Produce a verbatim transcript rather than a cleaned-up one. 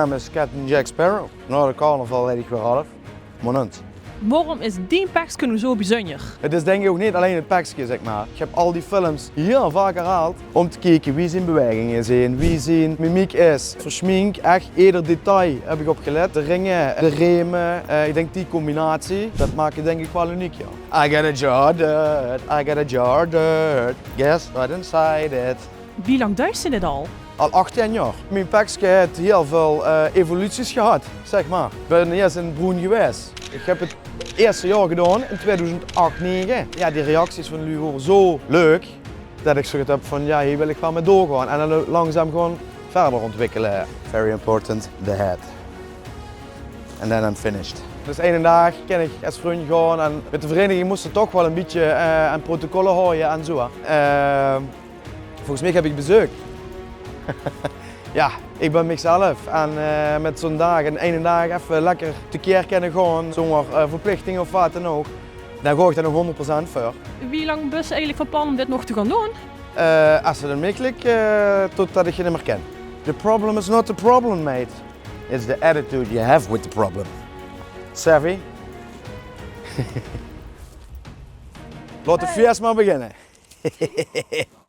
Naam is Captain Jack Sparrow. Nao de carnaval weit ich weer half. Monend. Waorum is dien pekske noe zo bezunjer? Het is dink ich ouch neet allein het pekske, zeg maar. Ich heb al die films hiel vaak herhaald om te kieke wie zien bewegingen zien, wie zien mimiek is. Versjmink, echt eder detail heb ich op gelet. De ringe, de reme, eh, ich dink die combinatie, det maak het dink ich waal uniek, ja. I got a jar dirt, I got a jar dirt. Guess what inside it? Wie lang duis se dit al? Al achtien jaar. Mien pekske het hiel veel, eh, evoluties gehad, zeg maar. Ich bin eerst in broen gewaes. Ich heb het eerste jaar gedaon in tweeduizend acht, nege. Ja, die reacties van de luuj wore zo leuk det ich zoiets heb van, ja, hier wil ich waal mee doorgaon. En dan langzaam gewoon verder ontwikkele. Very important, the head. And then I'm finished. Dus eine daag kin ich es vrundj gaon en met de vereniging mós se toch waal ein bietje, eh, aan protocolle haoje en zo. Eh, volges mich heb ich bezeuk. Ja, ich bin mich zelf. En, eh, met zo'n daag, in eine daag effe lekker tekeer kinne gaon, zónger, eh, verplichtinge of waat dan ouch, dan gaon ich dao nog honderd procent veur. Wie lang bös se eigelik van plan om dit nog te gaon doon? Eh, es het dan meigelik, eh, totdet ich het neet mier kin. The problem is not the problem, mate. It's the attitude you have with the problem. Savvy? Laot de fies maar beginne.